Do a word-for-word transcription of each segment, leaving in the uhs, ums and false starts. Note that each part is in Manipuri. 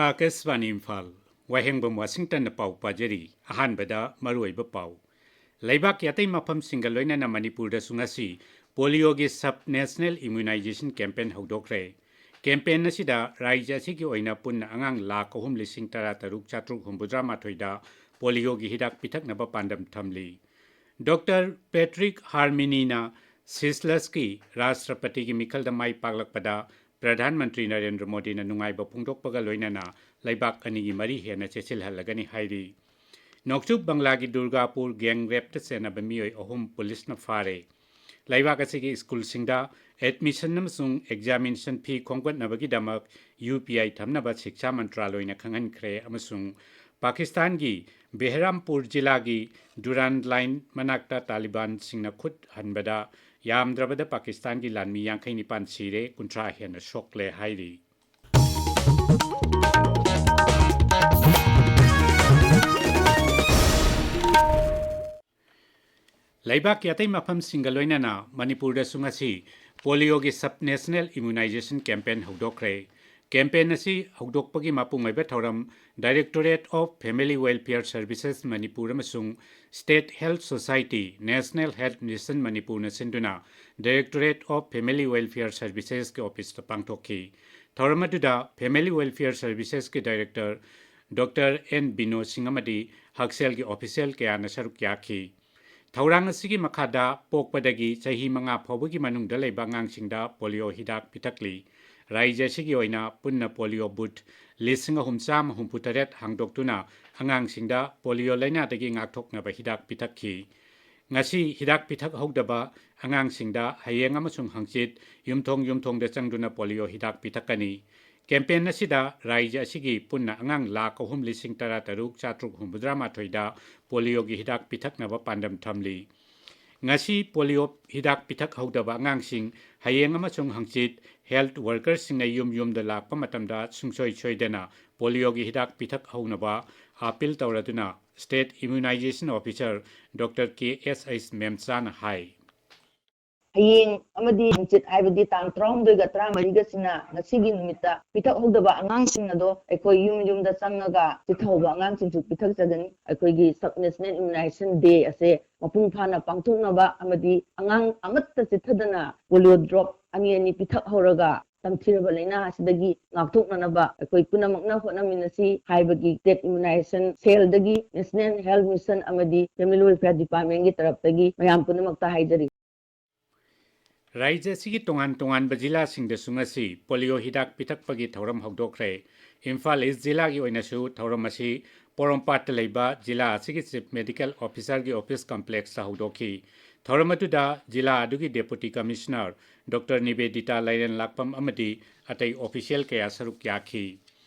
ꯑꯥꯀꯥꯁꯕꯥꯅꯤ ꯏꯝꯐꯥꯜ, ꯋꯥꯍꯦꯡꯕꯝ ꯋꯥꯁꯤꯡꯇꯟꯅ ꯄꯥꯎ ꯄꯥꯖꯔꯤ꯫ ꯑꯍꯥꯟꯕꯗ ꯃꯔꯨꯑꯣꯏꯕ ꯄꯥꯎ꯫ ꯂꯩꯕꯥꯛꯀꯤ ꯑꯇꯩ ꯃꯐꯝꯁꯤꯡꯒ ꯂꯣꯏꯅꯅ ꯃꯅꯤꯄꯨꯔꯗꯁꯨ ꯉꯁꯤ ꯄꯣꯂꯤꯑꯣꯒꯤ sub national immunization campaign ꯍꯧꯗꯣꯛꯈ꯭ꯔꯦ꯫ Campaign ꯑꯁꯤꯗ ꯔꯥꯖ꯭ꯌ ꯑꯁꯤꯒꯤ ꯑꯣꯏꯅ ꯄꯨꯟꯅ ꯑꯉꯥꯡ ꯂꯥꯈ ꯑꯍꯨꯝ ꯂꯤꯁꯤꯡ ꯇꯔꯥ ꯇꯔꯨꯛ ꯆꯥꯇ꯭ꯔꯨꯛ ꯍꯨꯝꯐꯨꯇꯔꯥ ꯃꯥꯊꯣꯏꯗ ꯄꯣꯂꯤꯑꯣꯒꯤ ꯍꯤꯗꯥꯛ ꯄꯤꯊꯛꯅꯕ ꯄꯥꯟꯗꯝ ꯊꯝꯂꯤ꯫ ꯗꯣꯛꯇꯔ ꯄꯦꯇ꯭ꯔꯤꯛ ꯍꯥꯔꯃꯤꯅꯤꯅ ꯁꯤꯁꯂꯁꯀꯤ ꯔꯥꯁꯇ꯭ꯔꯄꯇꯤꯒꯤ ꯃꯤꯈꯜꯗ ꯃꯥꯏ ꯄꯥꯛꯂꯛꯄꯗ ꯄ꯭ꯔꯙꯥꯟ ꯃꯟꯇ꯭ꯔꯤ ꯅꯔꯦꯟꯗ꯭ꯔ ꯃꯣꯗꯤꯅ ꯅꯨꯡꯉꯥꯏꯕ ꯐꯣꯡꯗꯣꯛꯄꯒ ꯂꯣꯏꯅꯅ ꯂꯩꯕꯥꯛ ꯑꯅꯤꯒꯤ ꯃꯔꯤ ꯍꯦꯟꯅ ꯆꯦꯠꯁꯤꯜꯍꯜꯂꯒꯅꯤ ꯍꯥꯏꯔꯤ꯫ ꯅꯣꯡꯆꯨꯞ ꯕꯪꯂꯥꯒꯤ ꯗꯨꯔꯒꯥꯄꯨꯔ ꯒꯦꯡ ꯔꯦꯞꯇ ꯆꯦꯟꯅꯕ ꯃꯤꯑꯣꯏ ꯑꯍꯨꯝ ꯄꯨꯂꯤꯁꯅ ꯐꯥꯔꯦ꯫ ꯂꯩꯕꯥꯛ ꯑꯁꯤꯒꯤ ꯁ꯭ꯀꯨꯜꯁꯤꯡꯗ ꯑꯦꯗꯃꯤꯁꯟ ꯑꯃꯁꯨꯡ examination fee ꯈꯣꯝꯒꯠꯅꯕꯒꯤꯗꯃꯛ U P I ꯊꯝꯅꯕ ꯁꯤꯛꯁꯥ ꯃꯟꯇ꯭ꯔꯥꯂꯣꯏꯅ ꯈꯪꯍꯟꯈ꯭ꯔꯦ ꯑꯃꯁꯨꯡ ꯄꯥꯀꯤꯁꯇꯥꯟꯒꯤ ꯕꯦꯍꯔꯥꯝꯄꯨꯔ ꯖꯤꯂꯥꯒꯤ ꯗꯨꯔꯥꯟ ꯂꯥꯏꯟ ꯃꯅꯥꯛꯇ ꯇꯥꯂꯤꯕꯥꯟꯁꯤꯡꯅ ꯈꯨꯠ ꯍꯟꯕꯗ ꯌꯥꯝꯗ꯭ꯔꯕꯗ ꯄꯥꯀꯤꯁꯇꯥꯟꯒꯤ ꯂꯥꯟꯃꯤ ꯌꯥꯡꯈꯩ ꯅꯤꯄꯥꯟ ꯁꯤꯔꯦ, ꯀꯨꯟꯊ꯭ꯔꯥ ꯍꯦꯟꯅ ꯁꯣꯛꯂꯦ ꯍꯥꯏꯔꯤ꯫ ꯂꯩꯕꯥꯛꯀꯤ ꯑꯇꯩ ꯃꯐꯝꯁꯤꯡꯒ ꯂꯣꯏꯅꯅ ꯃꯅꯤꯄꯨꯔꯗꯁꯨ ꯉꯁꯤ ꯄꯣꯂꯤꯑꯣꯒꯤ sub national immunization campaign ꯍꯧꯗꯣꯛꯈ꯭ꯔꯦ꯫ Campaign ꯑꯁꯤ ꯍꯧꯗꯣꯛꯄꯒꯤ ꯃꯄꯨꯡ ꯑꯣꯏꯕ ꯊꯧꯔꯝ Directorate of Family Welfare Services Manipur ꯑꯃꯁꯨꯡ State Health Society, National Health Mission ꯃꯅꯤꯄꯨꯔꯅ ꯁꯤꯟꯗꯨꯅ Directorate of Family Welfare Servicesꯀꯤ ꯑꯣꯐꯤꯁꯇ ꯄꯥꯡꯊꯣꯛꯈꯤ꯫ ꯊꯧꯔꯝ ꯑꯗꯨꯗ Family Welfare Servicesꯀꯤ director doctor N Bino Singh ꯑꯃꯗꯤ ꯍꯛꯁꯦꯜꯒꯤ ꯑꯣꯐꯤꯁꯤꯌꯦꯜ ꯀꯌꯥꯅ ꯁꯔꯨꯛ ꯌꯥꯈꯤ꯫ ꯊꯧꯔꯥꯡ ꯑꯁꯤꯒꯤ ꯃꯈꯥꯗ ꯄꯣꯛꯄꯗꯒꯤ ꯆꯍꯤ ꯃꯉꯥ ꯐꯥꯎꯕꯒꯤ ꯃꯅꯨꯡꯗ ꯂꯩꯕ ꯑꯉꯥꯡꯁꯤꯡꯗ ꯄꯣꯂꯤꯑꯣ ꯍꯤꯗꯥꯛ ꯄꯤꯊꯛꯂꯤ꯫ ꯔꯥꯖ꯭ꯌ ꯑꯁꯤꯒꯤ ꯑꯣꯏꯅ ꯄꯨꯟꯅ ꯄꯣꯂꯤꯑꯣ ꯕꯨꯊ ꯂꯤꯁꯤꯡ ꯑꯍꯨꯝ ꯆꯥꯝꯃ ꯍꯨꯝꯐꯨ ꯇꯔꯦꯠ ꯍꯥꯡꯗꯣꯛꯇꯨꯅ ꯑꯉꯥꯡꯁꯤꯡꯗ ꯄꯣꯂꯤꯑꯣ ꯂꯥꯏꯅꯥꯗꯒꯤ ꯉꯥꯛꯊꯣꯛꯅꯕ ꯍꯤꯗꯥꯛ ꯄꯤꯊꯛꯈꯤ꯫ ꯉꯁꯤ ꯍꯤꯗꯥꯛ ꯄꯤꯊꯛꯍꯧꯗꯕ ꯑꯉꯥꯡꯁꯤꯡꯗ ꯍꯌꯦꯡ ꯑꯃꯁꯨꯡ ꯍꯪꯆꯤꯠ ꯌꯨꯝꯊꯣꯡ ꯌꯨꯝꯊꯣꯡꯗ ꯆꯪꯗꯨꯅ ꯄꯣꯂꯤꯑꯣ ꯍꯤꯗꯥꯛ ꯄꯤꯊꯛꯀꯅꯤ꯫ ꯀꯦꯝꯄꯦꯟ ꯑꯁꯤꯗ ꯔꯥꯖ꯭ꯌ ꯑꯁꯤꯒꯤ ꯄꯨꯟꯅ ꯑꯉꯥꯡ ꯂꯥꯈ ꯑꯍꯨꯝ ꯂꯤꯁꯤꯡ ꯇꯔꯥ ꯇꯔꯨꯛ ꯆꯥꯇ꯭ꯔꯨꯛ ꯍꯨꯝꯐꯨꯇꯔꯥ ꯃꯥꯊꯣꯏꯗ ꯄꯣꯂꯤꯑꯣꯒꯤ ꯍꯤꯗꯥꯛ ꯄꯤꯊꯛꯅꯕ ꯄꯥꯟꯗꯝ ꯊꯝꯂꯤ꯫ ꯉꯁꯤ ꯄꯣꯂꯤꯑꯣ ꯍꯤꯗꯥꯛ ꯄꯤꯊꯛꯍꯧꯗꯕ ꯑꯉꯥꯡꯁꯤꯡ ꯍꯌꯦꯡ ꯑꯃꯁꯨꯡ ꯍꯪꯆꯤꯠ ꯍꯦꯜꯊ ꯋꯥꯔꯀꯔꯁꯤꯡꯅ ꯌꯨꯝ ꯌꯨꯝꯗ ꯂꯥꯛꯄ ꯃꯇꯝꯗ ꯁꯨꯡꯁꯣꯏ ꯁꯣꯏꯗꯅ ꯄꯣꯂꯤꯑꯣꯒꯤ ꯍꯤꯗꯥꯛ ꯄꯤꯊꯛꯍꯧꯅꯕ appeal ꯇꯧꯔꯗꯨꯅ state immunization officer doctor ꯀꯦ ꯑꯦꯁ ꯑꯩꯆ ꯃꯦꯝꯆꯥꯅ ꯍꯥꯏ꯫ ꯍꯌꯦꯡ ꯑꯃꯗꯤ ꯍꯪꯆꯤꯠ, ꯍꯥꯏꯕꯗꯤ ꯇꯥꯡ ꯇꯔꯥꯍꯨꯝꯗꯣꯏꯒ ꯇꯔꯥꯃꯔꯤꯒꯁꯤꯅ ꯉꯁꯤꯒꯤ ꯅꯨꯃꯤꯠꯇ ꯄꯤꯊꯛꯍꯧꯗꯕ ꯑꯉꯥꯡꯁꯤꯡ ꯑꯗꯣ ꯑꯩꯈꯣꯏ ꯌꯨꯝ ꯌꯨꯝꯗ ꯆꯪꯉꯒ ꯆꯤꯠꯊꯍꯧꯕ ꯑꯉꯥꯡꯁꯤꯡꯁꯨ ꯄꯤꯊꯛꯆꯒꯅꯤ꯫ ꯑꯩꯈꯣꯏꯒꯤ Sub National Immunization Day ꯑꯁꯦ ꯃꯄꯨꯡ ꯐꯥꯅ ꯄꯥꯡꯊꯣꯛꯅꯕ ꯑꯃꯗꯤ ꯑꯉꯥꯡ ꯑꯃꯠꯇ ꯆꯤꯠꯊꯗꯅ polio drop ꯑꯅꯤ ꯑꯅꯤ ꯄꯤꯊꯛꯍꯧꯔꯒ ꯇꯝꯊꯤꯔꯕ ꯂꯥꯏꯅꯥ ꯑꯁꯤꯗꯒꯤ ꯉꯥꯛꯊꯣꯛꯅꯅꯕ ꯑꯩꯈꯣꯏ ꯄꯨꯝꯅꯃꯛꯅ ꯍꯣꯠꯅꯃꯤꯟꯅꯁꯤ ꯍꯥꯏꯕꯒꯤ State Immunization Cellꯗꯒꯤ, National Health Mission ꯑꯃꯗꯤ Family Welfare Departmentꯀꯤ ꯇꯔꯞꯇꯒꯤ ꯃꯌꯥꯝ ꯄꯨꯝꯅꯃꯛꯇ ꯍꯥꯏꯖꯔꯤ꯫ ꯔꯥꯖ꯭ꯌ ꯑꯁꯤꯒꯤ ꯇꯣꯉꯥꯟ ꯇꯣꯉꯥꯟꯕ ꯖꯤꯂꯥꯁꯤꯡꯗꯁꯨ ꯉꯁꯤ polio ꯍꯤꯗꯥꯛ ꯄꯤꯊꯛꯄꯒꯤ ꯊꯧꯔꯝ ꯍꯧꯗꯣꯛꯈ꯭ꯔꯦ꯫ ꯏꯝꯐꯥꯜ ꯏꯁ ꯖꯤꯂꯥꯒꯤ ꯑꯣꯏꯅꯁꯨ ꯊꯧꯔꯝ ꯑꯁꯤ ꯄꯣꯔꯣꯝꯄꯥꯠꯇ ꯂꯩꯕ ꯖꯤꯂꯥ ꯑꯁꯤꯒꯤ Chief Medical Officerꯒꯤ office complexꯇ ꯍꯧꯗꯣꯛꯈꯤ꯫ ꯊꯧꯔꯝ ꯑꯗꯨꯗ ꯖꯤꯂꯥ ꯑꯗꯨꯒꯤ Deputy Commissioner Doctor ꯅꯤꯕꯦꯗꯤꯇꯥ ꯂꯥꯏꯔꯦꯟꯂꯥꯛꯄꯝ ꯑꯃꯗꯤ ꯑꯇꯩ official ꯀꯌꯥ ꯁꯔꯨꯛ ꯌꯥꯈꯤ꯫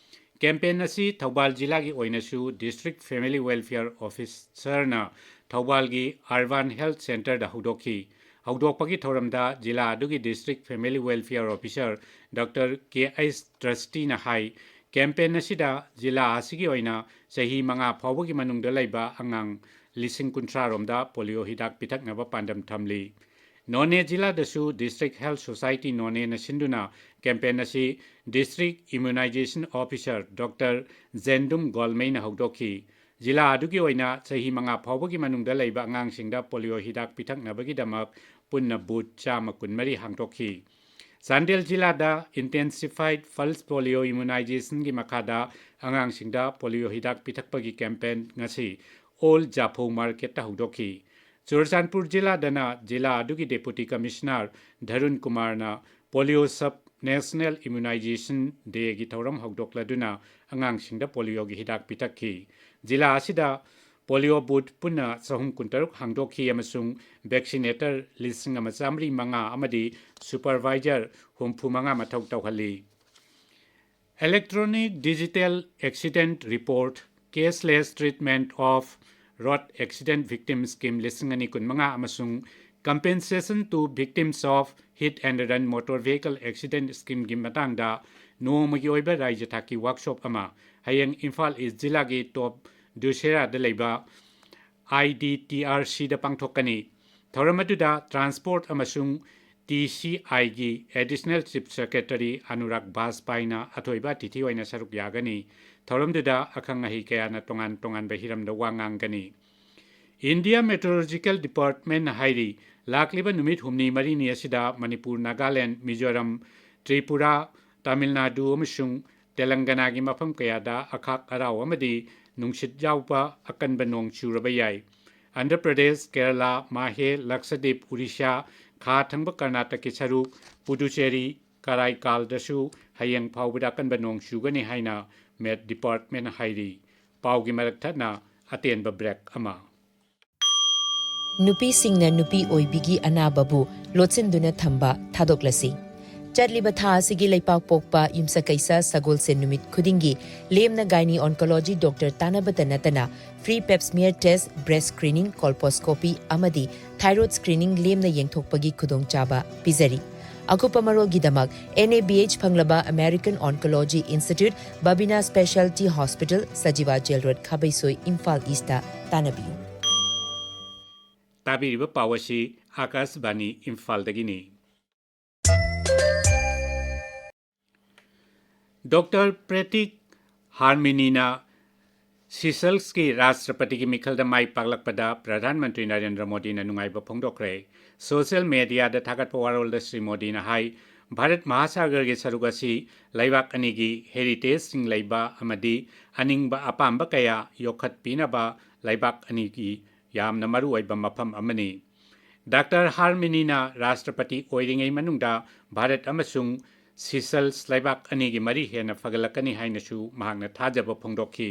Campaign ꯑꯁꯤ ꯊꯧꯕꯥꯜ ꯖꯤꯂꯥꯒꯤ ꯑꯣꯏꯅꯁꯨ District Family Welfare Officerꯅ ꯊꯧꯕꯥꯜꯒꯤ Urban Health Centreꯗ ꯍꯧꯗꯣꯛꯈꯤ꯫ ꯍꯧꯗꯣꯛꯄꯒꯤ ꯊꯧꯔꯝꯗ ꯖꯤꯂꯥ ꯑꯗꯨꯒꯤ District Family Welfare Officer Doctor ꯀꯦ ꯑꯩꯆ ꯇ꯭ꯔꯁꯇꯤꯅ ꯍꯥꯏ, campaign ꯑꯁꯤꯗ ꯖꯤꯂꯥ ꯑꯁꯤꯒꯤ ꯑꯣꯏꯅ ꯆꯍꯤ ꯃꯉꯥ ꯐꯥꯎꯕꯒꯤ ꯃꯅꯨꯡꯗ ꯂꯩꯕ ꯑꯉꯥꯡ ꯂꯤꯁꯤꯡ ꯀꯨꯟꯊ꯭ꯔꯥ ꯔꯣꯝꯗ polio ꯍꯤꯗꯥꯛ ꯄꯤꯊꯛꯅꯕ ꯄꯥꯟꯗꯝ ꯊꯝꯂꯤ꯫ ꯅꯣꯅꯦ ꯖꯤꯂꯥꯗꯁꯨ District Health Society ꯅꯣꯅꯦꯅ ꯁꯤꯟꯗꯨꯅ campaign ꯑꯁꯤ District Immunization Officer Doctor ꯖꯦꯟꯗꯨꯝ ꯒꯣꯜꯃꯩꯅ ꯍꯧꯗꯣꯛꯈꯤ꯫ ꯖꯤꯂꯥ ꯑꯗꯨꯒꯤ ꯑꯣꯏꯅ ꯆꯍꯤ ꯃꯉꯥ ꯐꯥꯎꯕꯒꯤ ꯃꯅꯨꯡꯗ ꯂꯩꯕ ꯑꯉꯥꯡꯁꯤꯡꯗ polio ꯍꯤꯗꯥꯛ ꯄꯤꯊꯛꯅꯕꯒꯤꯗꯃꯛ ꯄꯨꯟꯅ booth ꯆꯥꯝꯃ ꯀꯨꯟꯃꯔꯤ ꯍꯥꯡꯗꯣꯛꯈꯤ꯫ ꯆꯥꯟꯗꯦꯜ ꯖꯤꯂꯥꯗ Intensified Pulse Polio Immunizationꯒꯤ ꯃꯈꯥꯗ ꯑꯉꯥꯡꯁꯤꯡꯗ polio ꯍꯤꯗꯥꯛ ꯄꯤꯊꯛꯄꯒꯤ campaign ꯉꯁꯤ ꯑꯣꯜ ꯖꯥꯐꯧ ꯃꯥꯔꯀꯦꯠꯇ ꯍꯧꯗꯣꯛꯈꯤ꯫ ꯆꯨꯔꯆꯥꯟꯄꯨꯔ ꯖꯤꯂꯥꯗꯅ ꯖꯤꯂꯥ ꯑꯗꯨꯒꯤ Deputy Commissioner ꯙꯔꯨꯟ ꯀꯨꯃꯥꯔꯅ polio Sub National Immunization Dayꯒꯤ ꯊꯧꯔꯝ ꯍꯧꯗꯣꯛꯂꯗꯨꯅ ꯑꯉꯥꯡꯁꯤꯡꯗ polioꯒꯤ ꯍꯤꯗꯥꯛ ꯄꯤꯊꯛꯈꯤ꯫ ꯖꯤꯂꯥ ꯑꯁꯤꯗ polio booth ꯄꯨꯟꯅ ꯆꯍꯨꯝ ꯀꯨꯟꯇꯔꯨꯛ ꯍꯥꯡꯗꯣꯛꯈꯤ ꯑꯃꯁꯨꯡ vaccinator ꯂꯤꯁꯤꯡ ꯑꯃ ꯆꯥꯃꯔꯤ ꯃꯉꯥ ꯑꯃꯗꯤ supervisor ꯍꯨꯝꯐꯨ ꯃꯉꯥ ꯃꯊꯧ ꯇꯧꯍꯜꯂꯤ꯫ Electronic Digital Accident Report, Cashless Treatment of Road Accident Victims Scheme ꯂꯤꯁꯤꯡ ꯑꯅꯤ ꯀꯨꯟꯃꯉꯥ ꯑꯃꯁꯨꯡ Compensation to Victims of Hit and Run Motor Vehicle Accident Schemeꯒꯤ ꯃꯇꯥꯡꯗ ꯅꯣꯡꯃꯒꯤ ꯑꯣꯏꯕ ꯔꯥꯖ꯭ꯌ ꯊꯥꯛꯀꯤ workshop ꯑꯃ ꯍꯌꯦꯡ ꯏꯝꯐꯥꯜ ꯏꯁ ꯖꯤꯂꯥꯒꯤ ꯇꯣꯞ ꯗꯨꯁꯦꯔꯥꯗ ꯂꯩꯕ IDTRCꯗ ꯄꯥꯡꯊꯣꯛꯀꯅꯤ꯫ ꯊꯧꯔꯝ ꯑꯗꯨꯗ ꯇ꯭ꯔꯥꯟꯁꯄꯣꯔꯠ ꯑꯃꯁꯨꯡ ꯇꯤ ꯁꯤ ꯑꯥꯏꯒꯤ ꯑꯦꯗꯤꯁꯅꯦꯜ ꯆꯤꯐ ꯁꯦꯀ꯭ꯔꯦꯇꯔꯤ ꯑꯅꯨꯔꯥꯒ ꯕꯥꯖꯄꯥꯏꯅ ꯑꯊꯣꯏꯕ ꯑꯇꯤꯊꯤ ꯑꯣꯏꯅ ꯁꯔꯨꯛ ꯌꯥꯒꯅꯤ꯫ ꯊꯧꯔꯝꯗꯨꯗ ꯑꯈꯪ ꯑꯍꯩ ꯀꯌꯥꯅ ꯇꯣꯉꯥꯟ ꯇꯣꯉꯥꯟꯕ ꯍꯤꯔꯝꯗ ꯋꯥ ꯉꯥꯡꯒꯅꯤ꯫ ꯏꯟꯗꯤꯌꯥ ꯃꯦꯇ꯭ꯔꯣꯂꯣꯖꯤꯀꯦꯜ ꯗꯤꯄꯥꯔꯠꯃꯦꯟꯠꯅ ꯍꯥꯏꯔꯤ, ꯂꯥꯛꯂꯤꯕ ꯅꯨꯃꯤꯠ ꯍꯨꯝꯅꯤ ꯃꯔꯤꯅꯤ ꯑꯁꯤꯗ ꯃꯅꯤꯄꯨꯔ, ꯅꯥꯒꯥꯂꯦꯟꯗ, ꯃꯤꯖꯣꯔꯥꯝ, ꯇ꯭ꯔꯤꯄꯨꯔꯥ, ꯇꯥꯃꯤꯜ ꯅꯥꯗꯨ ꯑꯃꯁꯨꯡ ꯇꯦꯂꯪꯒꯅꯥꯒꯤ ꯃꯐꯝ ꯀꯌꯥꯗ ꯑꯈꯥꯛ ꯑꯔꯥꯎ ꯑꯃꯗꯤ ꯅꯨꯡꯁꯤꯠ ꯌꯥꯎꯕ ꯑꯀꯟꯕ ꯅꯣꯡ ꯆꯨꯔꯕ ꯌꯥꯏ꯫ ꯑꯟꯙ꯭ꯔ ꯄ꯭ꯔꯗꯦꯁ, ꯀꯦꯔꯂꯥ, ꯃꯥꯍꯦ, ꯂꯛꯁꯗꯤꯞ, ꯎꯔꯤꯁꯥ, ꯈꯥ ꯊꯪꯕ ꯀꯔꯅꯥꯇꯛꯀꯤ ꯁꯔꯨꯛ, ꯄꯨꯗꯨꯆꯦꯔꯤ, ꯀꯔꯥꯏꯀꯥꯜꯗꯁꯨ ꯍꯌꯦꯡ ꯐꯥꯎꯕꯗ ꯑꯀꯟꯕ ꯅꯣꯡ ꯆꯨꯒꯅꯤ ꯍꯥꯏꯅ ꯃꯦꯠ ꯗꯤꯄꯥꯔꯠꯃꯦꯟꯠꯅ ꯍꯥꯏꯔꯤ꯫ ꯄꯥꯎꯒꯤ ꯃꯔꯛ ꯊꯠꯅ ꯑꯇꯦꯟꯕ ꯕ꯭ꯔꯦꯛ ꯑꯃ꯫ ꯅꯨꯄꯤꯁꯤꯡꯅ ꯅꯨꯄꯤ ꯑꯣꯏꯕꯤꯒꯤ ꯑꯅꯥꯕꯕꯨ ꯂꯣꯠꯁꯤꯟꯗꯨꯅ ꯊꯝꯕ ꯊꯥꯗꯣꯛꯂꯁꯤ꯫ ꯆꯠꯂꯤꯕ ꯊꯥ ꯑꯁꯤꯒꯤ ꯂꯩꯄꯥꯛ ꯄꯣꯛꯄ ꯌꯨꯝꯁꯀꯩꯁ ꯁꯒꯣꯜꯁꯦꯟ ꯅꯨꯃꯤꯠ ꯈꯨꯗꯤꯡꯒꯤ ꯂꯦꯝꯅ ꯒꯥꯏꯅꯤ ꯑꯣꯟꯀꯣꯂꯣꯖꯤ ꯗꯣꯛꯇꯔ ꯇꯥꯟꯅꯕꯇ ꯅꯠꯇꯅ free pap smear test, breast screening, colposcopy ꯑꯃꯗꯤ thyroid screening ꯂꯦꯝꯅ ꯌꯦꯡꯊꯣꯛꯄꯒꯤ ꯈꯨꯗꯣꯡꯆꯥꯕ ꯄꯤꯖꯔꯤ꯫ ꯑꯀꯨꯞꯄ ꯃꯔꯣꯜꯒꯤꯗꯃꯛ N A B H ꯐꯪꯂꯕ American Oncology Institute, Babina Specialty Hospital, Sajiwa jail road, Khabeisoi, Imphal east ꯇꯥꯟꯅꯕꯤꯌꯨ꯫ ꯇꯥꯕꯤꯔꯤꯕ ꯄꯥꯎ ꯑꯁꯤ ꯑꯥꯀꯥꯁꯕꯥꯅꯤ ꯏꯝꯐꯥꯜꯗꯒꯤꯅꯤ꯫ ꯗꯣꯛꯇꯔ ꯄ꯭ꯔꯦꯇꯤꯛ ꯍꯥꯔꯃꯤꯅꯤꯅ ꯁꯤꯁꯦꯜꯁꯀꯤ ꯔꯥꯁꯇ꯭ꯔꯄꯇꯤꯒꯤ ꯃꯤꯈꯜꯗ ꯃꯥꯏ ꯄꯥꯛꯂꯛꯄꯗ ꯄ꯭ꯔꯙꯥꯟ ꯃꯟꯇ꯭ꯔꯤ ꯅꯔꯦꯟꯗ꯭ꯔ ꯃꯣꯗꯤꯅ ꯅꯨꯡꯉꯥꯏꯕ ꯐꯣꯡꯗꯣꯛꯈ꯭ꯔꯦ꯫ ꯁꯣꯁꯤꯌꯦꯜ ꯃꯦꯗꯤꯌꯥꯗ ꯊꯥꯒꯠꯄ ꯋꯥꯔꯣꯜꯗ ꯁ꯭ꯔꯤ ꯃꯣꯗꯤꯅ ꯍꯥꯏ, ꯚꯥꯔꯠ ꯃꯍꯥꯁꯥꯒꯔꯒꯤ ꯁꯔꯨꯛ ꯑꯁꯤ ꯂꯩꯕꯥꯛ ꯑꯅꯤꯒꯤ ꯍꯦꯔꯤꯇꯦꯖꯁꯤꯡ ꯂꯩꯕ ꯑꯃꯗꯤ ꯑꯅꯤꯡꯕ ꯑꯄꯥꯝꯕ ꯀꯌꯥ ꯌꯣꯛꯈꯠꯄꯤꯅꯕ ꯂꯩꯕꯥꯛ ꯑꯅꯤꯒꯤ ꯌꯥꯝꯅ ꯃꯔꯨꯑꯣꯏꯕ ꯃꯐꯝ ꯑꯃꯅꯤ꯫ ꯗꯥꯛꯇꯔ ꯍꯥꯔꯃꯤꯅꯤꯅ ꯔꯥꯁꯇ꯭ꯔꯄꯇꯤ ꯑꯣꯏꯔꯤꯉꯩ ꯃꯅꯨꯡꯗ ꯚꯥꯔꯠ ꯑꯃꯁꯨꯡ ꯁꯤꯁꯦꯜꯁ ꯂꯩꯕꯥꯛ ꯑꯅꯤꯒꯤ ꯃꯔꯤ ꯍꯦꯟꯅ ꯐꯒꯠꯂꯛꯀꯅꯤ ꯍꯥꯏꯅꯁꯨ ꯃꯍꯥꯛꯅ ꯊꯥꯖꯕ ꯐꯣꯡꯗꯣꯛꯈꯤ꯫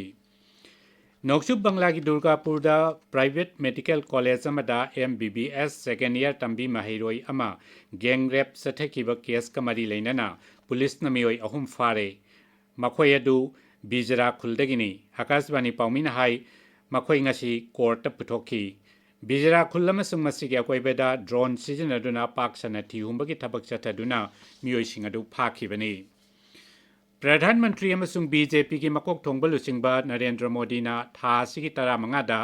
ꯅꯣꯡꯆꯨꯞ ꯕꯪꯂꯥꯒꯤ ꯗꯨꯔꯒꯥꯄꯨꯔꯗ ꯄ꯭ꯔꯥꯏꯚꯦꯠ ꯃꯦꯗꯤꯀꯦꯜ ꯀꯣꯂꯦꯖ ꯑꯃꯗ M B B S second year ꯇꯝꯕꯤ ꯃꯍꯩꯔꯣꯏ ꯑꯃ ꯒꯦꯡ ꯔꯦꯞ ꯆꯠꯊꯈꯤꯕ ꯀꯦꯁꯀ ꯃꯔꯤ ꯂꯩꯅꯅ ꯄꯨꯂꯤꯁꯅ ꯃꯤꯑꯣꯏ ꯑꯍꯨꯝ ꯐꯥꯔꯦ꯫ ꯃꯈꯣꯏ ꯑꯗꯨ ꯕꯤꯖꯔꯥ ꯈꯨꯜꯗꯒꯤꯅꯤ꯫ ꯑꯀꯥꯁꯕꯥꯅꯤ ꯄꯥꯎꯃꯤꯅ ꯍꯥꯏ, ꯃꯈꯣꯏ ꯉꯁꯤ ꯀꯣꯔꯠꯇ ꯄꯨꯊꯣꯛꯈꯤ꯫ ꯕꯤꯖꯔꯥ ꯈꯨꯜ ꯑꯃꯁꯨꯡ ꯃꯁꯤꯒꯤ ꯑꯀꯣꯏꯕꯗ ꯗ꯭ꯔꯣꯟ ꯁꯤꯖꯤꯟꯅꯗꯨꯅ ꯄꯥꯛ ꯁꯟꯅ ꯊꯤ ꯍꯨꯝꯕꯒꯤ ꯊꯕꯛ ꯆꯠꯊꯗꯨꯅ ꯃꯤꯑꯣꯏꯁꯤꯡ ꯑꯗꯨ ꯐꯥꯈꯤꯕꯅꯤ꯫ ꯄ꯭ꯔꯙꯥꯟ ꯃꯟꯇ꯭ꯔꯤ ꯑꯃꯁꯨꯡ B J Pꯒꯤ ꯃꯀꯣꯛ ꯊꯣꯡꯕ ꯂꯨꯆꯤꯡꯕ ꯅꯔꯦꯟꯗ꯭ꯔ ꯃꯣꯗꯤꯅ ꯊꯥ ꯑꯁꯤꯒꯤ ꯇꯔꯥꯃꯉꯥꯗ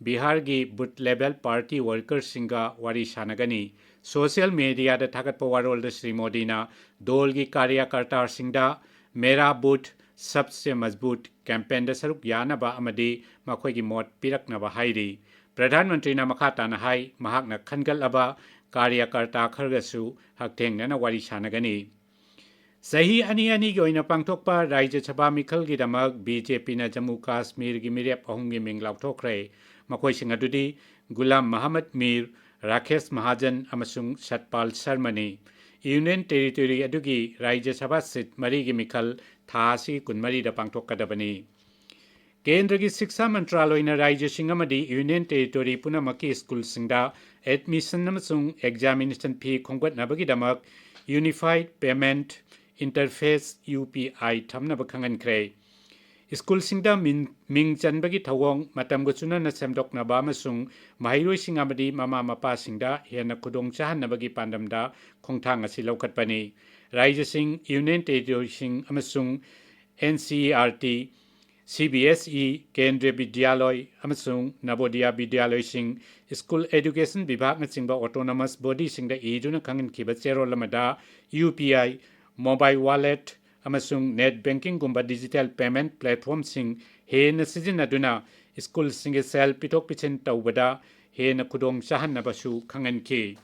ꯕꯤꯍꯥꯔꯒꯤ ꯕꯨꯊ ꯂꯦꯚꯦꯜ ꯄꯥꯔꯇꯤ ꯋꯥꯔꯀꯔꯁꯤꯡꯒ ꯋꯥꯔꯤ ꯁꯥꯟꯅꯒꯅꯤ꯫ ꯁꯣꯁꯤꯌꯦꯜ ꯃꯦꯗꯤꯌꯥꯗ ꯊꯥꯒꯠꯄ ꯋꯥꯔꯣꯜꯗ ꯁ꯭ꯔꯤ ꯃꯣꯗꯤꯅ ꯗꯣꯜꯒꯤ ꯀꯥꯔꯌꯀꯔꯇꯥꯁꯤꯡꯗ ꯃꯦꯔꯥ ꯕꯨꯊ ꯁꯕꯁꯦ ꯃꯖꯕꯨꯠ ꯀꯦꯝꯄꯦꯟꯗ ꯁꯔꯨꯛ ꯌꯥꯅꯕ ꯑꯃꯗꯤ ꯃꯈꯣꯏꯒꯤ ꯃꯣꯠ ꯄꯤꯔꯛꯅꯕ ꯍꯥꯏꯔꯤ꯫ ꯄ꯭ꯔꯙꯥꯟ ꯃꯟꯇ꯭ꯔꯤꯅ ꯃꯈꯥ ꯇꯥꯅ ꯍꯥꯏ, ꯃꯍꯥꯛꯅ ꯈꯟꯒꯠꯂꯕ ꯀꯥꯔꯌꯀꯔꯇꯥ ꯈꯔꯒꯁꯨ ꯍꯛꯊꯦꯡꯅꯅ ꯋꯥꯔꯤ ꯁꯥꯟꯅꯒꯅꯤ꯫ ꯆꯍꯤ ꯑꯅꯤ ꯑꯅꯤꯒꯤ ꯑꯣꯏꯅ ꯄꯥꯡꯊꯣꯛꯄ ꯔꯥꯖ꯭ꯌ ꯁꯚꯥ ꯃꯤꯈꯜꯒꯤꯗꯃꯛ ꯕꯤ ꯖꯦ ꯄꯤꯅ ꯖꯝꯃꯨ ꯀꯥꯁꯃꯤꯔꯒꯤ ꯃꯤꯔꯦꯞ ꯑꯍꯨꯝꯒꯤ ꯃꯤꯡ ꯂꯥꯎꯊꯣꯛꯈ꯭ꯔꯦ꯫ ꯃꯈꯣꯏꯁꯤꯡ ꯑꯗꯨꯗꯤ ꯒꯨꯂꯥꯝ ꯃꯍꯝꯃꯗ ꯃꯤꯔ, ꯔꯥꯀꯦꯁ ꯃꯍꯥꯖꯟ ꯑꯃꯁꯨꯡ ꯁꯠꯄꯥꯜ ꯁꯔꯃꯅꯤ꯫ ꯌꯨꯅꯤꯌꯟ ꯇꯦꯔꯤꯇꯣꯔꯤ ꯑꯗꯨꯒꯤ ꯔꯥꯖ꯭ꯌ ꯁꯚꯥ ꯁꯤꯠ ꯃꯔꯤꯒꯤ ꯃꯤꯈꯜ ꯊꯥ ꯑꯁꯤ ꯀꯨꯟꯃꯔꯤꯗ ꯄꯥꯡꯊꯣꯛꯀꯗꯕꯅꯤ꯫ ꯀꯦꯟꯗ꯭ꯔꯒꯤ ꯁꯤꯛꯁꯥ ꯃꯟꯇ꯭ꯔꯥꯂꯣꯏꯅ ꯔꯥꯖ꯭ꯌꯁꯤꯡ ꯑꯃꯗꯤ ꯌꯨꯅꯤꯌꯟ ꯇꯦꯔꯤꯇꯣꯔꯤ ꯄꯨꯝꯅꯃꯛꯀꯤ ꯁ꯭ꯀꯨꯜꯁꯤꯡꯗ ꯑꯦꯗꯃꯤꯁꯟ ꯑꯃꯁꯨꯡ ꯑꯦꯛꯖꯥꯃꯤꯅꯦꯁꯟ ꯐꯤ ꯈꯣꯝꯒꯠꯅꯕꯒꯤꯗꯃꯛ unified payment interface, U P I, ꯊꯝꯅꯕ ꯈꯪꯍꯟꯈ꯭ꯔꯦ꯫ ꯁ꯭ꯀꯨꯜꯁꯤꯡꯗ ꯃꯤꯟ-, ꯃꯤꯡ ꯆꯟꯕꯒꯤ ꯊꯧꯑꯣꯡ ꯃꯇꯝꯒ ꯆꯨꯅꯅ ꯁꯦꯝꯗꯣꯛꯅꯕ ꯑꯃꯁꯨꯡ ꯃꯍꯩꯔꯣꯏꯁꯤꯡ ꯑꯃꯗꯤ ꯃꯃꯥ ꯃꯄꯥꯁꯤꯡꯗ ꯍꯦꯟꯅ ꯈꯨꯗꯣꯡ ꯆꯥꯍꯟꯅꯕꯒꯤ ꯄꯥꯟꯗꯝꯗ ꯈꯣꯡꯊꯥꯡ ꯑꯁꯤ ꯂꯧꯈꯠꯄꯅꯤ꯫ ꯔꯥꯖ꯭ꯌꯁꯤꯡ, ꯌꯨꯅꯤꯌꯟ ꯇꯦꯔꯤꯇꯣꯔꯤꯁꯤꯡ ꯑꯃꯁꯨꯡ N C E R T, C B S E, Kendriya Vidyalaya ꯑꯃꯁꯨꯡ ꯅꯕꯣꯗꯤꯌꯥ ꯕꯤꯗ꯭ꯌꯥꯂꯣꯏꯁꯤꯡ, ꯁ꯭ꯀꯨꯜ ꯑꯦꯗꯨꯀꯦꯁꯟ ꯕꯤꯚꯥꯒꯅꯆꯤꯡꯕ ꯑꯣꯇꯣꯅꯣꯃꯁ ꯕꯣꯗꯤꯁꯤꯡꯗ ꯏꯗꯨꯅ ꯈꯪꯍꯟꯈꯤꯕ ꯆꯦꯔꯣꯜ ꯑꯃꯗ U P I, mobile wallet ꯑꯃꯁꯨꯡ ꯅꯦꯠ ꯕꯦꯡꯀꯤꯡꯒꯨꯝꯕ ꯗꯤꯖꯤꯇꯦꯜ ꯄꯦꯃꯦꯟꯠ ꯄ꯭ꯂꯦꯠꯐꯣꯔꯝꯁꯤꯡ ꯍꯦꯟꯅ ꯁꯤꯖꯤꯟꯅꯗꯨꯅ ꯁ꯭ꯀꯨꯜꯁꯤꯡꯒꯤ ꯁꯦꯜ ꯄꯤꯊꯣꯛ ꯄꯤꯁꯤꯟ ꯇꯧꯕꯗ ꯍꯦꯟꯅ ꯈꯨꯗꯣꯡ ꯆꯥꯍꯟꯅꯕꯁꯨ ꯈꯪꯍꯟꯈꯤ꯫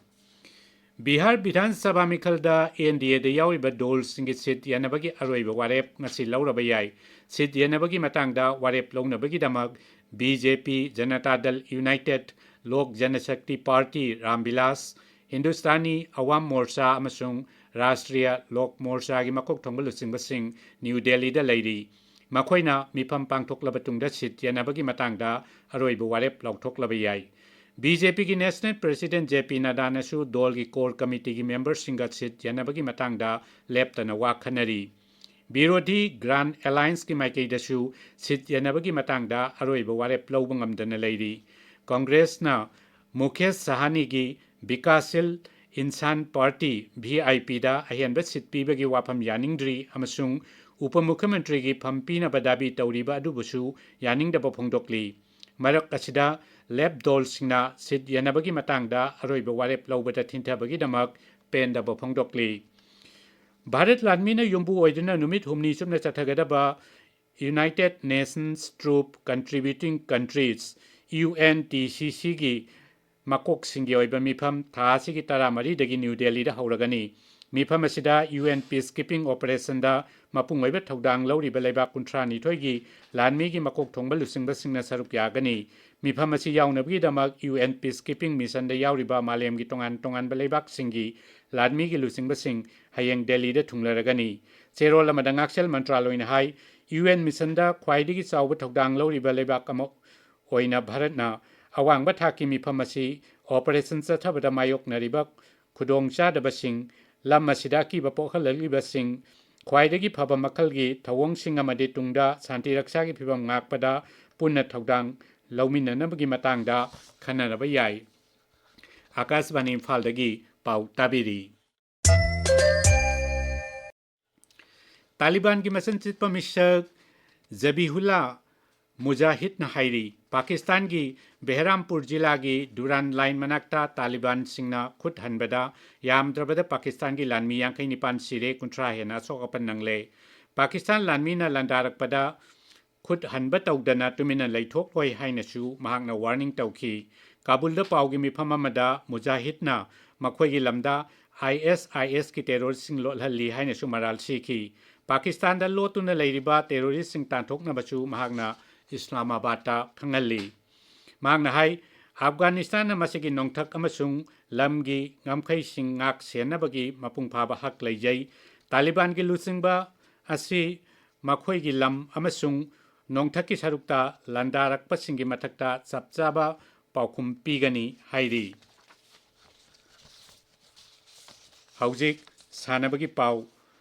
ꯕꯤꯍꯥꯔ ꯕꯤꯙꯥꯟ ꯁꯚꯥ ꯃꯤꯈꯜꯗ ꯑꯦꯟ ꯗꯤ ꯑꯦꯗ ꯌꯥꯎꯔꯤꯕ ꯗꯣꯜꯁꯤꯡꯒꯤ ꯁꯤꯠ ꯌꯦꯟꯅꯕꯒꯤ ꯑꯔꯣꯏꯕ ꯋꯥꯔꯦꯞ ꯉꯁꯤ ꯂꯧꯔꯕ ꯌꯥꯏ꯫ ꯁꯤꯠ ꯌꯦꯟꯅꯕꯒꯤ ꯃꯇꯥꯡꯗ ꯋꯥꯔꯦꯞ ꯂꯧꯅꯕꯒꯤꯗꯃꯛ ꯕꯤ ꯖꯦ ꯄꯤ, ꯖꯅꯇꯥ ꯗꯜ ꯌꯨꯅꯥꯏꯇꯦꯗ, ꯂꯣꯛ ꯖꯅꯁꯛꯇꯤ ꯄꯥꯔꯇꯤ, ꯔꯥꯝ ꯕꯤꯂꯥꯁ, ꯍꯤꯟꯗꯨꯁꯇꯥꯅꯤ ꯑꯋꯥꯝ ꯃꯣꯔꯆꯥ ꯑꯃꯁꯨꯡ ꯔꯥꯁꯇ꯭ꯔꯤꯌ ꯂꯣꯛ ꯃꯣꯔꯆꯥꯒꯤ ꯃꯀꯣꯛ ꯊꯣꯡꯕ ꯂꯨꯆꯤꯡꯕꯁꯤꯡ ꯅ꯭ꯌꯨ ꯗꯦꯜꯂꯤꯗ ꯂꯩꯔꯤ꯫ ꯃꯈꯣꯏꯅ ꯃꯤꯐꯝ ꯄꯥꯡꯊꯣꯛꯂꯕ ꯇꯨꯡꯗ ꯁꯤꯠ ꯌꯦꯟꯅꯕꯒꯤ ꯃꯇꯥꯡꯗ ꯑꯔꯣꯏꯕ ꯋꯥꯔꯦꯞ ꯂꯧꯊꯣꯛꯂꯕ ꯌꯥꯏ꯫ ꯕꯤ ꯖꯦ ꯄꯤꯒꯤ ꯅꯦꯁꯅꯦꯜ ꯄ꯭ꯔꯦꯁꯤꯗꯦꯟꯠ ꯖꯦ ꯄꯤ ꯅꯗꯥꯅꯁꯨ ꯗꯣꯜꯒꯤ ꯀꯣꯔ ꯀꯃꯤꯇꯤꯒꯤ ꯃꯦꯝꯕꯔꯁꯤꯡꯒ ꯁꯤꯠ ꯌꯦꯟꯅꯕꯒꯤ ꯃꯇꯥꯡꯗ ꯂꯦꯞꯇꯅ ꯋꯥ ꯈꯟꯅꯔꯤ꯫ ꯕꯤꯔꯣꯙꯤ ꯒ꯭ꯔꯥꯟꯗ ꯑꯦꯂꯥꯌꯟꯁꯀꯤ ꯃꯥꯏꯀꯩꯗꯁꯨ ꯁꯤꯠ ꯌꯦꯟꯅꯕꯒꯤ ꯃꯇꯥꯡꯗ ꯑꯔꯣꯏꯕ ꯋꯥꯔꯦꯞ ꯂꯧꯕ ꯉꯝꯗꯅ ꯂꯩꯔꯤ꯫ ꯀꯪꯒ꯭ꯔꯦꯁꯅ ꯃꯨꯀꯦꯁ ꯁꯍꯥꯅꯤꯒꯤ ꯕꯤꯀꯥꯁꯁꯤꯜ ꯏꯟꯁꯥꯟ ꯄꯥꯔꯇꯤ, ꯚꯤ ꯑꯥꯏ ꯄꯤꯗ ꯑꯍꯦꯟꯕ ꯁꯤꯠ ꯄꯤꯕꯒꯤ ꯋꯥꯐꯝ ꯌꯥꯅꯤꯡꯗ꯭ꯔꯤ ꯑꯃꯁꯨꯡ ꯎꯄ ꯃꯨꯈ꯭ꯌꯃꯟꯇ꯭ꯔꯤꯒꯤ ꯐꯝ ꯄꯤꯅꯕ ꯗꯥꯕꯤ ꯇꯧꯔꯤꯕ ꯑꯗꯨꯕꯨꯁꯨ ꯌꯥꯅꯤꯡꯗꯕ ꯐꯣꯡꯗꯣꯛꯂꯤ꯫ ꯃꯔꯛ ꯑꯁꯤꯗ ꯂꯦꯞ ꯗꯣꯜꯁꯤꯡꯅ ꯁꯤꯠ ꯌꯦꯟꯅꯕꯒꯤ ꯃꯇꯥꯡꯗ ꯑꯔꯣꯏꯕ ꯋꯥꯔꯦꯞ ꯂꯧꯕꯗ ꯊꯤꯟꯊꯕꯒꯤꯗꯃꯛ ꯄꯦꯟꯗꯕ ꯐꯣꯡꯗꯣꯛꯂꯤ꯫ ꯚꯥꯔꯠ ꯂꯥꯟꯃꯤꯅ ꯌꯨꯝꯕꯨ ꯑꯣꯏꯗꯨꯅ ꯅꯨꯃꯤꯠ ꯍꯨꯝꯅꯤ ꯆꯨꯞꯅ ꯆꯠꯊꯒꯗꯕ United Nations Troop Contributing Countries, U N T C Cꯒꯤ ꯃꯀꯣꯛꯁꯤꯡꯒꯤ ꯑꯣꯏꯕ ꯃꯤꯐꯝ ꯊꯥ ꯑꯁꯤꯒꯤ ꯇꯔꯥꯃꯔꯤꯗꯒꯤ ꯅ꯭ꯌꯨ ꯗꯦꯜꯂꯤꯗ ꯍꯧꯔꯒꯅꯤ꯫ ꯃꯤꯐꯝ ꯑꯁꯤꯗ U N peacekeeping operationꯗ ꯃꯄꯨꯡ ꯑꯣꯏꯕ ꯊꯧꯗꯥꯡ ꯂꯧꯔꯤꯕ ꯂꯩꯕꯥꯛ ꯀꯨꯟꯊ꯭ꯔꯥꯅꯤꯊꯣꯏꯒꯤ ꯂꯥꯟꯃꯤꯒꯤ ꯃꯀꯣꯛ ꯊꯣꯡꯕ ꯂꯨꯆꯤꯡꯕꯁꯤꯡꯅ ꯁꯔꯨꯛ ꯌꯥꯒꯅꯤ꯫ ꯃꯤꯐꯝ ꯑꯁꯤ ꯌꯥꯎꯅꯕꯒꯤꯗꯃꯛ U N peacekeeping missionꯗ ꯌꯥꯎꯔꯤꯕ ꯃꯥꯂꯦꯝꯒꯤ ꯇꯣꯉꯥꯟ ꯇꯣꯉꯥꯟꯕ ꯂꯩꯕꯥꯛꯁꯤꯡꯒꯤ ꯂꯥꯟꯃꯤꯒꯤ ꯂꯨꯆꯤꯡꯕꯁꯤꯡ ꯍꯌꯦꯡ ꯗꯦꯜꯂꯤꯗ ꯊꯨꯡꯂꯔꯒꯅꯤ꯫ ꯆꯦꯔꯣꯜ ꯑꯃꯗ ꯉꯥꯛꯁꯦꯜ ꯃꯟꯇ꯭ꯔꯥꯂꯣꯏꯅ ꯍꯥꯏ, U N missionꯗ ꯈ꯭ꯋꯥꯏꯗꯒꯤ ꯆꯥꯎꯕ ꯊꯧꯗꯥꯡ ꯂꯧꯔꯤꯕ ꯂꯩꯕꯥꯛ ꯑꯃ ꯑꯣꯏꯅ ꯚꯥꯔꯠꯅ ꯑꯋꯥꯡꯕ ꯊꯥꯛꯀꯤ ꯃꯤꯐꯝ ꯑꯁꯤ operation ꯆꯠꯊꯕꯗ ꯃꯥꯌꯣꯛꯅꯔꯤꯕ ꯈꯨꯗꯣꯡꯆꯥꯗꯕꯁꯤꯡ, ꯂꯝ ꯑꯁꯤꯗ ꯑꯀꯤꯕ ꯄꯣꯛꯍꯜꯂꯛꯂꯤꯕꯁꯤꯡ, ꯈ꯭ꯋꯥꯏꯗꯒꯤ ꯐꯕ ꯃꯈꯜꯒꯤ ꯊꯧꯑꯣꯡꯁꯤꯡ ꯑꯃꯗꯤ ꯇꯨꯡꯗ ꯁꯥꯟꯇꯤ ꯔꯛꯁꯥꯒꯤ ꯐꯤꯚꯝ ꯉꯥꯛꯄꯗ ꯄꯨꯟꯅ ꯊꯧꯗꯥꯡ ꯂꯧꯃꯤꯟꯅꯅꯕꯒꯤ ꯃꯇꯥꯡꯗ ꯈꯟꯅꯅꯕ ꯌꯥꯏ꯫ ꯑꯥꯀꯥꯁꯕꯥꯅꯤ ꯏꯝꯐꯥꯜꯗꯒꯤ ꯄꯥꯎ ꯇꯥꯕꯤꯔꯤ꯫ ꯇꯥꯂꯤꯕꯥꯟꯒꯤ ꯃꯆꯤꯟ ꯆꯤꯠꯄ ꯃꯤꯁꯛ ꯖꯕꯤꯍꯨꯜꯂꯥ ꯃꯨꯖꯥꯍꯤꯗꯅ ꯍꯥꯏꯔꯤ, ꯄꯥꯀꯤꯁꯇꯥꯟꯒꯤ ꯕꯦꯍꯔꯥꯝꯄꯨꯔ ꯖꯤꯂꯥꯒꯤ ꯗꯨꯔꯥꯟ ꯂꯥꯏꯟ ꯃꯅꯥꯛꯇ ꯇꯥꯂꯤꯕꯥꯟꯁꯤꯡꯅ ꯈꯨꯠ ꯍꯟꯕꯗ ꯌꯥꯝꯗ꯭ꯔꯕꯗ ꯄꯥꯀꯤꯁꯇꯥꯟꯒꯤ ꯂꯥꯟꯃꯤ ꯌꯥꯡꯈꯩ ꯅꯤꯄꯥꯟ ꯁꯤꯔꯦ, ꯀꯨꯟꯊ꯭ꯔꯥ ꯍꯦꯟꯅ ꯑꯁꯣꯛ ꯑꯄꯟ ꯅꯪꯂꯦ꯫ ꯄꯥꯀꯤꯁꯇꯥꯟ ꯂꯥꯟꯃꯤꯅ ꯂꯥꯟꯗꯥꯔꯛꯄꯗ ꯈꯨꯠ ꯍꯟꯕ ꯇꯧꯗꯅ ꯇꯨꯃꯤꯟꯅ ꯂꯩꯊꯣꯛꯂꯣꯏ ꯍꯥꯏꯅꯁꯨ ꯃꯍꯥꯛꯅ warning ꯇꯧꯈꯤ꯫ ꯀꯥꯕꯨꯜꯗ ꯄꯥꯎꯒꯤ ꯃꯤꯐꯝ ꯑꯃꯗ ꯃꯨꯖꯥꯍꯤꯗꯅ ꯃꯈꯣꯏꯒꯤ ꯂꯝꯗ ISISꯀꯤ terroristꯁꯤꯡ ꯂꯣꯠꯍꯜꯂꯤ ꯍꯥꯏꯅꯁꯨ ꯃꯔꯥꯜ ꯁꯤꯈꯤ꯫ ꯄꯥꯀꯤꯁꯇꯥꯟꯗ ꯂꯣꯠꯇꯨꯅ ꯂꯩꯔꯤꯕ terroristꯁꯤꯡ ꯇꯥꯟꯊꯣꯛꯅꯕꯁꯨ ꯃꯍꯥꯛꯅ ꯏꯁꯂꯥꯃꯥꯕꯥꯗꯇ ꯈꯪꯍꯜꯂꯤ꯫ ꯃꯍꯥꯛꯅ ꯍꯥꯏ, ꯑꯐꯒꯥꯅꯤꯁꯇꯥꯟꯅ ꯃꯁꯤꯒꯤ ꯅꯣꯡꯊꯛ ꯑꯃꯁꯨꯡ ꯂꯝꯒꯤ ꯉꯝꯈꯩꯁꯤꯡ ꯉꯥꯛ ꯁꯦꯟꯅꯕꯒꯤ ꯃꯄꯨꯡ ꯐꯥꯕ ꯍꯛ ꯂꯩꯖꯩ꯫ ꯇꯥꯂꯤꯕꯥꯟꯒꯤ ꯂꯨꯆꯤꯡꯕ ꯑꯁꯤ ꯃꯈꯣꯏꯒꯤ ꯂꯝ ꯑꯃꯁꯨꯡ ꯅꯣꯡꯊꯛꯀꯤ ꯁꯔꯨꯛꯇ ꯂꯥꯟꯗꯥꯔꯛꯄꯁꯤꯡꯒꯤ ꯃꯊꯛꯇ ꯆꯞ ꯆꯥꯕ ꯄꯥꯎꯈꯨꯝ ꯄꯤꯒꯅꯤ ꯍꯥꯏꯔꯤ꯫ ꯍꯧꯖꯤꯛ ꯁꯥꯟꯅꯕꯒꯤ ꯄꯥꯎ,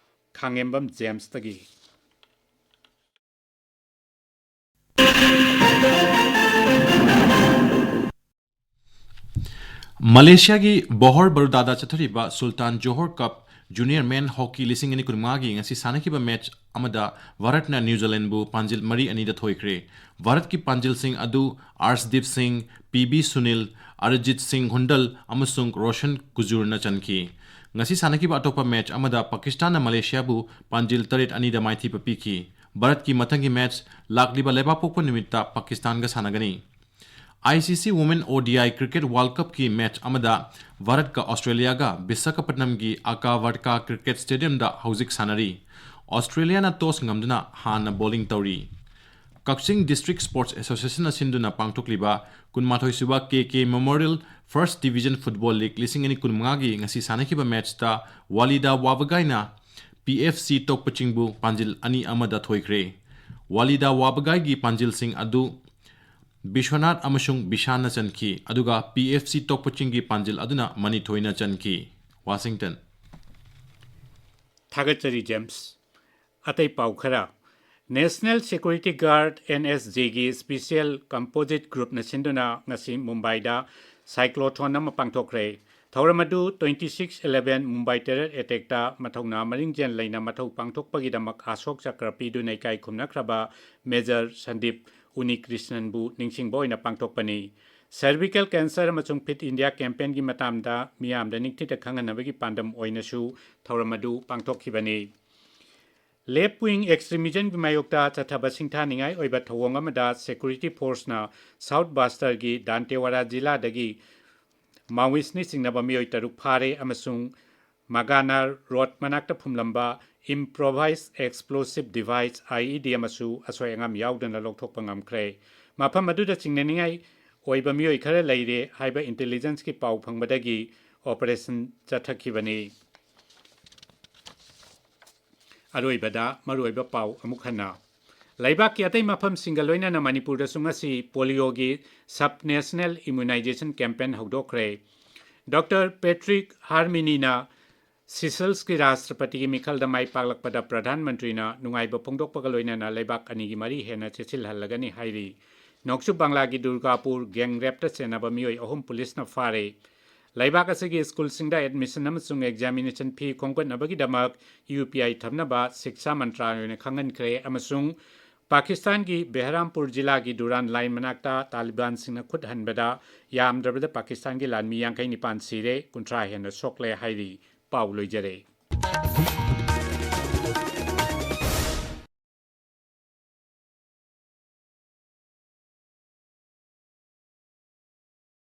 ꯈꯥꯉꯦꯝꯕꯝ ꯖꯦꯝꯁꯇꯒꯤ꯫ ꯃꯂꯦꯁꯤꯌꯥꯒꯤ ꯕꯣꯍꯣꯔ ꯕꯔꯨꯗꯥꯗ ꯆꯠꯊꯔꯤꯕ ꯁꯨꯜꯇꯥꯟ ꯖꯣꯍꯣꯔ ꯀꯞ ꯖꯨꯅꯤꯌꯔ ꯃꯦꯟ ꯍꯣꯀꯤ ꯂꯤꯁꯤꯡ ꯑꯅꯤ ꯀꯨꯟꯃꯉꯥꯒꯤ ꯉꯁꯤ ꯁꯥꯟꯅꯈꯤꯕ ꯃꯦꯆ ꯑꯃꯗ ꯚꯥꯔꯠꯅ ꯅ꯭ꯌꯨ ꯖꯤꯂꯦꯟꯕꯨ ꯄꯥꯟꯖꯤꯜ ꯃꯔꯤ ꯑꯅꯤꯗ ꯊꯣꯏꯈ꯭ꯔꯦ꯫ ꯚꯥꯔꯠꯀꯤ ꯄꯥꯟꯖꯤꯜꯁꯤꯡ ꯑꯗꯨ ꯑꯔꯁꯗꯤꯞ ꯁꯤꯡ, ꯄꯤ ꯕꯤ ꯁꯨꯅꯤꯜ, ꯑꯔꯤꯖꯤꯠ ꯁꯤꯡ ꯍꯨꯟꯗꯜ ꯑꯃꯁꯨꯡ ꯔꯣꯁꯟ ꯀꯨꯖꯨꯔꯅ ꯆꯟꯈꯤ꯫ ꯉꯁꯤ ꯁꯥꯟꯅꯈꯤꯕ ꯑꯇꯣꯞꯄ ꯃꯦꯆ ꯑꯃꯗ ꯄꯥꯀꯤꯁꯇꯥꯟꯅ ꯃꯂꯦꯁꯤꯌꯥꯕꯨ ꯄꯥꯟꯖꯤꯜ ꯇꯔꯦꯠ ꯑꯅꯤꯗ ꯃꯥꯏꯊꯤꯕ ꯄꯤꯈꯤ꯫ ꯚꯥꯔꯠꯀꯤ ꯃꯊꯪꯒꯤ ꯃꯦꯆ ꯂꯥꯛꯂꯤꯕ ꯂꯩꯕꯥꯛꯄꯣꯛꯄ ꯅꯨꯃꯤꯠꯇ ꯄꯥꯀꯤꯁꯇꯥꯟꯒ ꯁꯥꯟꯅꯒꯅꯤ꯫ I C C Women O D I Cricket World Cupꯀꯤ ꯃꯦꯆ ꯑꯃꯗ ꯚꯥꯔꯠꯀ ꯑꯣꯁꯇ꯭ꯔꯦꯂꯤꯌꯥꯒ ꯕꯤꯁꯥꯈꯥꯄꯠꯅꯝꯒꯤ ꯑꯀꯥ ꯚꯥꯔꯠꯀꯥ Cricket Stadiumꯗ ꯍꯧꯖꯤꯛ ꯁꯥꯟꯅꯔꯤ꯫ ꯑꯣꯁꯇ꯭ꯔꯦꯂꯤꯌꯥꯅ ꯇꯣꯁ ꯉꯝꯗꯨꯅ ꯍꯥꯟꯅ ꯕꯣꯂꯤꯡ ꯇꯧꯔꯤ꯫ ꯀꯛꯆꯤꯡ District Sports Associationꯅ ꯁꯤꯟꯗꯨꯅ ꯄꯥꯡꯊꯣꯛꯂꯤꯕ ꯀꯨꯟꯃꯥꯊꯣꯏ ꯁꯨꯕ ꯀꯦ ꯀꯦ Memorial First Division Football League ꯂꯤꯁꯤꯡ ꯑꯅꯤ ꯀꯨꯟꯃꯉꯥꯒꯤ ꯉꯁꯤ ꯁꯥꯟꯅꯈꯤꯕ ꯃꯦꯆꯇ ꯋꯥꯂꯤꯗꯥ ꯋꯥꯕꯒꯥꯏꯅ ꯄꯤ ꯑꯦꯐ ꯁꯤ ꯇꯣꯛꯄꯆꯤꯡꯕꯨ ꯄꯥꯟꯖꯤꯜ ꯑꯅꯤ ꯑꯃꯗ ꯊꯣꯏꯈ꯭ꯔꯦ꯫ ꯋꯥꯂꯤꯗꯥ ꯋꯥꯕꯒꯥꯏꯒꯤ ꯄꯥꯟꯖꯤꯜꯁꯤꯡ ꯑꯗꯨ ꯕꯤꯁ꯭ꯋꯅꯥꯊ ꯑꯃꯁꯨꯡ ꯕꯤꯁꯥꯟꯅ ꯆꯟꯈꯤ, ꯑꯗꯨꯒ ꯄꯤ ꯑꯦꯐ ꯁꯤ ꯇꯣꯛꯄꯆꯤꯡꯒꯤ ꯄꯥꯟꯖꯤꯜ ꯑꯗꯨꯅ ꯃꯅꯤꯊꯣꯏꯅ ꯆꯟꯈꯤ꯫ ꯋꯥꯁꯤꯡꯇꯟ꯫ ꯊꯥꯒꯠꯆꯔꯤ, ꯖꯦꯝꯁ꯫ ꯑꯇꯩ ꯄꯥꯎ ꯈꯔ꯫ National Security Guard, N S G ꯒꯤ Special Composite Groupꯅ ꯁꯤꯟꯗꯨꯅ ꯉꯁꯤ ꯃꯨꯝꯕꯥꯏꯗ cyclotron ꯑꯃ ꯄꯥꯡꯊꯣꯛꯈ꯭ꯔꯦ꯫ ꯊꯧꯔꯝ ꯑꯗꯨ twenty six eleven Mumbai terror attackꯇ ꯃꯊꯧꯅꯥ ꯃꯔꯤꯡꯖꯦꯜ ꯂꯩꯅ ꯃꯊꯧ ꯄꯥꯡꯊꯣꯛꯄꯒꯤꯗꯃꯛ ꯑꯁꯣꯛ ꯆꯀ꯭ꯔ ꯄꯤꯗꯨꯅ ꯏꯀꯥꯏ ꯈꯨꯝꯅꯈ꯭ꯔꯕ Major ꯁꯟꯗꯤꯞ ꯎꯅꯤꯀ꯭ꯔꯤꯁꯅꯟꯕꯨ ꯅꯤꯡꯁꯤꯡꯕ ꯑꯣꯏꯅ ꯄꯥꯡꯊꯣꯛꯄꯅꯤ꯫ Cervical cancer ꯑꯃꯁꯨꯡ Fit India campaignꯒꯤ ꯃꯇꯥꯡꯗ ꯃꯤꯌꯥꯝꯗ ꯅꯤꯡꯊꯤꯅ ꯈꯪꯍꯟꯅꯕꯒꯤ ꯄꯥꯟꯗꯝ ꯑꯣꯏꯅꯁꯨ ꯊꯧꯔꯝ ꯑꯗꯨ ꯄꯥꯡꯊꯣꯛꯈꯤꯕꯅꯤ꯫ Left wing extremismꯒꯤ ꯃꯥꯌꯣꯛꯇ ꯆꯠꯊꯕ ꯁꯤꯡꯊꯥꯅꯤꯡꯉꯥꯏ ꯑꯣꯏꯕ ꯊꯧꯑꯣꯡ ꯑꯃꯗ security forceꯅ South Bastarꯒꯤ ꯗꯥꯟꯇꯦꯋꯥꯔꯥ ꯖꯤꯂꯥꯗꯒꯤ Maoistꯅ ꯆꯤꯡꯅꯕ ꯃꯤꯑꯣꯏ ꯇꯔꯨꯛ ꯐꯥꯔꯦ ꯑꯃꯁꯨꯡ ꯃꯒꯥꯅꯥ ꯔꯣꯗ ꯃꯅꯥꯛꯇ ꯐꯨꯝꯂꯝꯕ improvised explosive device, I E D, ꯑꯃꯁꯨ ꯑꯁꯣꯏ ꯑꯉꯥꯝ ꯌꯥꯎꯗꯅ ꯂꯧꯊꯣꯛꯄ ꯉꯝꯈ꯭ꯔꯦ꯫ ꯃꯐꯝ ꯑꯗꯨꯗ ꯆꯤꯡꯅꯅꯤꯡꯉꯥꯏ ꯑꯣꯏꯕ ꯃꯤꯑꯣꯏ ꯈꯔ ꯂꯩꯔꯦ ꯍꯥꯏꯕ intelligenceꯀꯤ ꯄꯥꯎ ꯐꯪꯕꯗꯒꯤ operation ꯆꯠꯊꯈꯤꯕꯅꯤ꯫ ꯑꯔꯣꯏꯕꯗ ꯃꯔꯨꯑꯣꯏꯕ ꯄꯥꯎ ꯑꯃꯨꯛ ꯍꯟꯅ꯫ ꯂꯩꯕꯥꯛꯀꯤ ꯑꯇꯩ ꯃꯐꯝꯁꯤꯡꯒ ꯂꯣꯏꯅꯅ ꯃꯅꯤꯄꯨꯔꯗꯁꯨ ꯉꯁꯤ polioꯒꯤ sub-national immunization campaign ꯍꯧꯗꯣꯛꯈ꯭ꯔꯦ꯫ Doctor Patrick Herminieꯅ Seychellesꯀꯤ ꯔꯥꯁꯇ꯭ꯔꯄꯇꯤꯒꯤ ꯃꯤꯈꯜꯗ ꯃꯥꯏ ꯄꯥꯛꯂꯛꯄꯗ ꯄ꯭ꯔꯙꯥꯟ ꯃꯟꯇ꯭ꯔꯤꯅ ꯅꯨꯡꯉꯥꯏꯕ ꯐꯣꯡꯗꯣꯛꯄꯒ ꯂꯣꯏꯅꯅ ꯂꯩꯕꯥꯛ ꯑꯅꯤꯒꯤ ꯃꯔꯤ ꯍꯦꯟꯅ ꯆꯦꯠꯁꯤꯜꯍꯜꯂꯒꯅꯤ ꯍꯥꯏꯔꯤ꯫ ꯅꯣꯡꯆꯨꯞ ꯕꯪꯂꯥꯒꯤ ꯗꯨꯔꯒꯥꯄꯨꯔ gang rapeꯇ ꯆꯦꯟꯅꯕ ꯃꯤꯑꯣꯏ ꯑꯍꯨꯝ ꯄꯨꯂꯤꯁꯅ ꯐꯥꯔꯦ꯫ ꯂꯩꯕꯥꯛ ꯑꯁꯤꯒꯤ ꯁ꯭ꯀꯨꯜꯁꯤꯡꯗ ꯑꯦꯗꯃꯤꯁꯟ ꯑꯃꯁꯨꯡ examination fee ꯈꯣꯝꯒꯠꯅꯕꯒꯤꯗꯃꯛ U P I ꯊꯝꯅꯕ ꯁꯤꯛꯁꯥ ꯃꯟꯇ꯭ꯔꯥꯂꯌꯅ ꯈꯪꯍꯟꯈ꯭ꯔꯦ ꯑꯃꯁꯨꯡ ꯄꯥꯀꯤꯁꯇꯥꯟꯒꯤ ꯕꯦꯍꯔꯥꯝꯄꯨꯔ ꯖꯤꯂꯥꯒꯤ ꯗꯨꯔꯥꯟ ꯂꯥꯏꯟ ꯃꯅꯥꯛꯇ ꯇꯥꯂꯤꯕꯥꯟꯁꯤꯡꯅ ꯈꯨꯠ ꯍꯟꯕꯗ ꯌꯥꯝꯗ꯭ꯔꯕꯗ ꯄꯥꯀꯤꯁꯇꯥꯟꯒꯤ ꯂꯥꯟꯃꯤ ꯌꯥꯡꯈꯩ ꯅꯤꯄꯥꯟ ꯁꯤꯔꯦ, ꯀꯨꯟꯊ꯭ꯔꯥ ꯍꯦꯟꯅ ꯁꯣꯛꯂꯦ ꯍꯥꯏꯔꯤ꯫ ꯄꯥꯎ ꯂꯣꯏꯖꯔꯦ꯫